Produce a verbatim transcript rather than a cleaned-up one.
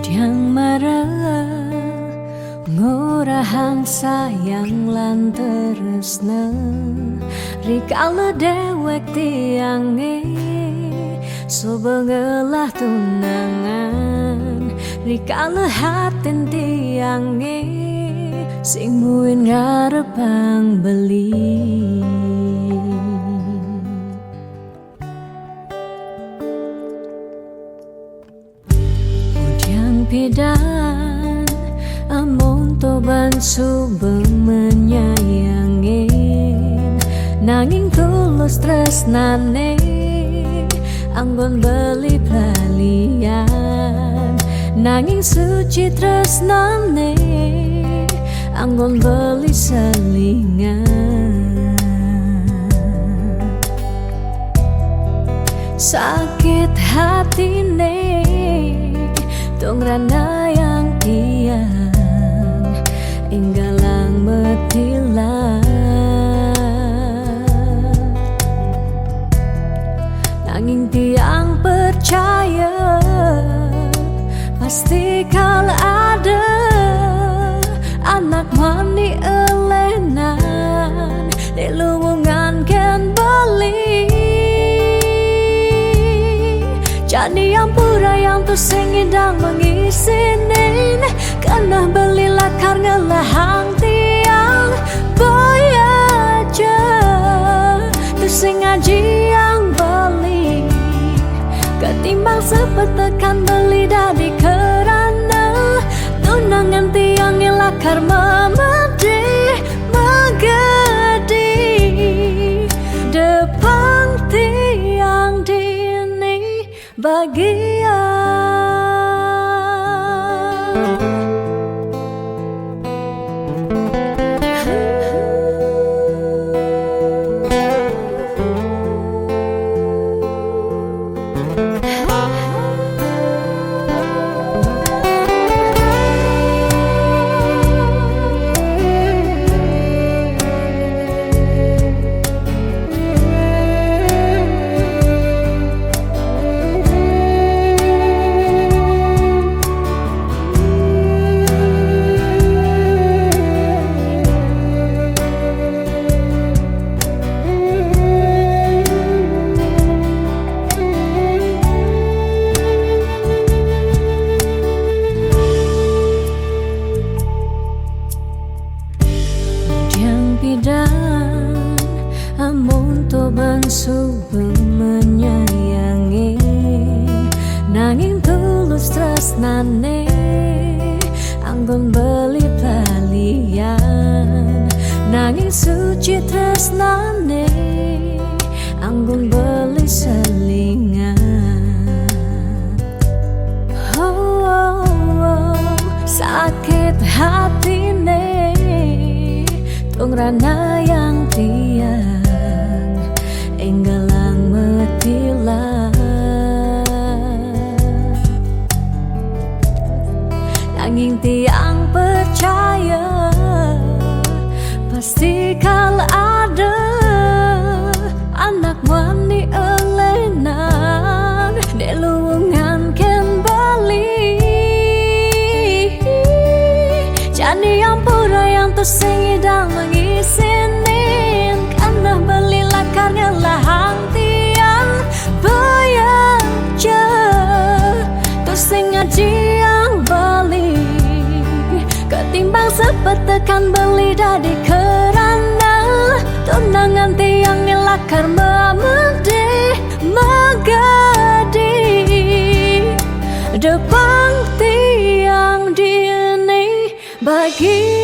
Yang mara ngurahang sayang lan tresna, rikala dewek tiange soba ngelah tunangan, rikala hatin tiange sing muin ngarepang beli. Udiang pidan amun to ban suba menyayangin, nanging tulus tresnane anggon beli pelalian, nanging suci tresnane anggon beli selingan. Sakit hatine tong ranayang tiang, enggalang metilah. Nanging tiang percaya, pasti kal ada anak mani elenan di luwungan ken beli. Jani ampura yang tusing ngidang mengisinin, keneh beli lakar ngelahang tiang, boya ja tusing ngajiang beli. Ketimbang sepetekan beli dadi kerana tunangan tiange lakar memedih megedi, depang tiang dini bagian. Yang pidan amun to ban suba menyayangi, nanging tulus tresnane anggon beli pelalian, nanging suci tresnane anggon beli selingan. Oh, oh, oh, sakit hatine tong ranayang tiang, enggalang metilah. Nanging tiang percaya, pasti kal ada anak mani elenan di luwungan ken beli. Jani ampura yang tusing ngidang mengisinin, keneh beli lakar ngelahang tiang, boya ja tusing ngajiang beli. Ketimbang sepetekan beli dadi kerana tunangan tiange lakar memedih megedi, depang tiang dini bagi.